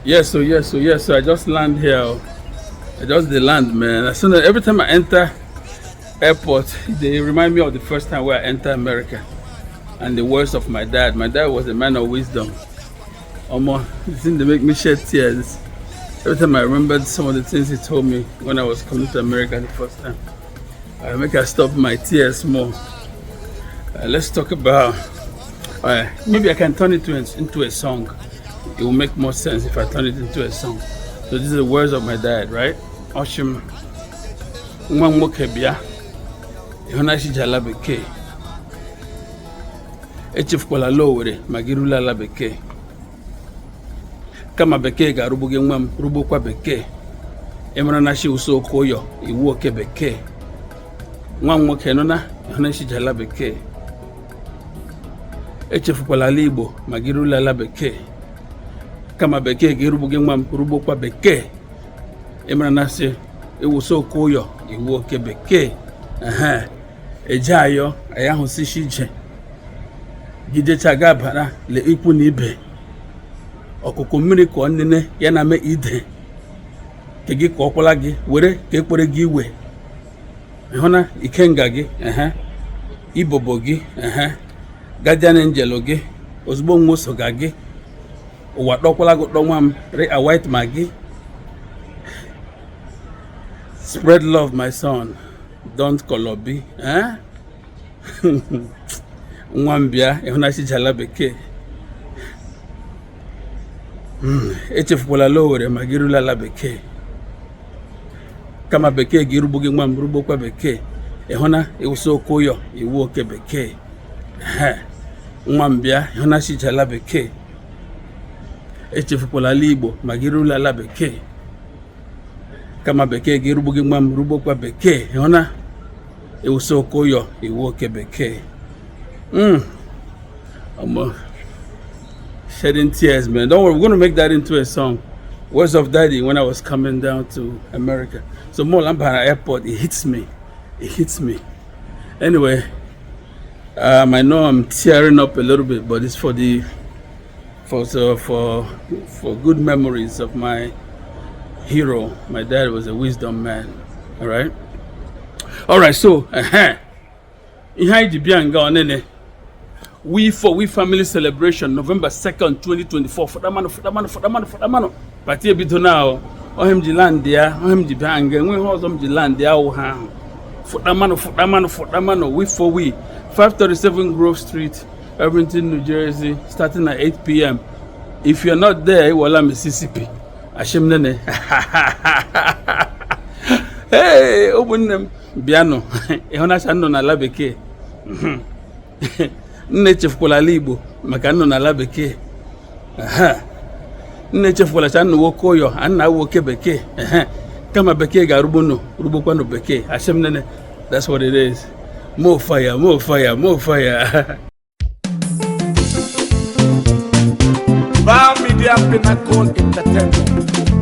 Yes, so yes, so yes, so I just land here. Oh. I just the land, man. As soon as every time I enter airport, they remind me of the first time where I enter America and the words of my dad. My dad was a man of wisdom. Omo, it seemed to make me shed tears every time I remembered some of the things he told me when I was coming to America the first time. I make I stop my tears more. Let's talk about. Maybe I can turn it into a song. It will make more sense if I turn it into a song. So these are the words of my dad, right? Ọ shị m, nwa m nwoke bịa, ịhụnachi ji ala bekee. Echefukwala ala Owere ma gị rula ala bekee. Kama bekee ga-arụgbu gị nwa m, rụgbukwa bekee. Ị mara na shi ụsọ oke ụyọ iwu oke bekee. Nwa m nwoke nọ na ịhụnachi ji ala bekee. Echefukwala ala Igbo ma gị rula ala bekee. Kama bekee ga-erugbu gị nwa m, rugbukwa bekee. Ị mara na sị ịwụsa oke ụyọ iwu oke bekee. Ehe, eje ayọ anyị ahụ sishi ije gijecha ga bara le ikwu na ibe ọkụkụ mmiri kọọ nnene ya na me ide ke gị kọọkwala gị were ka ekpere gị iwe ịhụ na ikenga gị, ehe, ibobo gị, ehe, guardian angel gị ozugbo nwa soga gị ụwa kpọkwala gị ụtọ nwa m re a white ma gị. Spread love, my son, don't kolobi, eh? Nwa m bịa ịhụnachi ji ala bekee. Echefukwala ala Owere ma gị rula ala bekee. Kama bekee gị rugbu gị nwa m, rugbokwa bekee. Ịhụna ịwụsa oke ụyọ iwu oke bekee. Ehe. Nwa m bịa ịhụnachi ji ala bekee. Echefukwala ala Igbo ma gị rula ala bekee. Kama bekee gị rugbu gị nwa m, rugbokwa bekee. Ịhụna ịwụsa oke ụyọ iwu oke bekee. I'm shedding tears, man. Don't worry, we're gonna make that into a song. Words of Daddy when I was coming down to America. So more Lampara Airport, it hits me. It hits me. Anyway, I know I'm tearing up a little bit, but it's for the for so for good memories of my hero. My dad was a wisdom man. All right. All right. So, ihe anyị ji bịa nga ọnene We for We Family Celebration, November 2nd, 2024. Fọdamanụ, fọdamanụ, fọdamanụ, fọdamanụ. Party ebido na ọhịa m ji land ya, ọhịa m ji bịa nga enwe ihe ọzọ m ji land ya awụ ha ahụ. Fọdamanụ, fọdamanụ, fọdamanụ. We for We, 537 Grove Street, Irvington, New Jersey, starting at 8 p.m. If you're not there, iwala Mississippi. Ashim nene. Hey, ụmụnne m bịanụ ịhụnacha nọ n'ala bekee. Nna echefukwala ala Igbo maka nnọ n'ala bekee. Aha. Nna echefukwala cha nna nwoke ụyọ a nna nwoke bekee. Ehe. Kama bekee ga-arụgbunu rugbokwanụ bekee. Ashim nene. That's what it is. More fire, more fire, more fire. Bar Media Pinnacle Entertainment.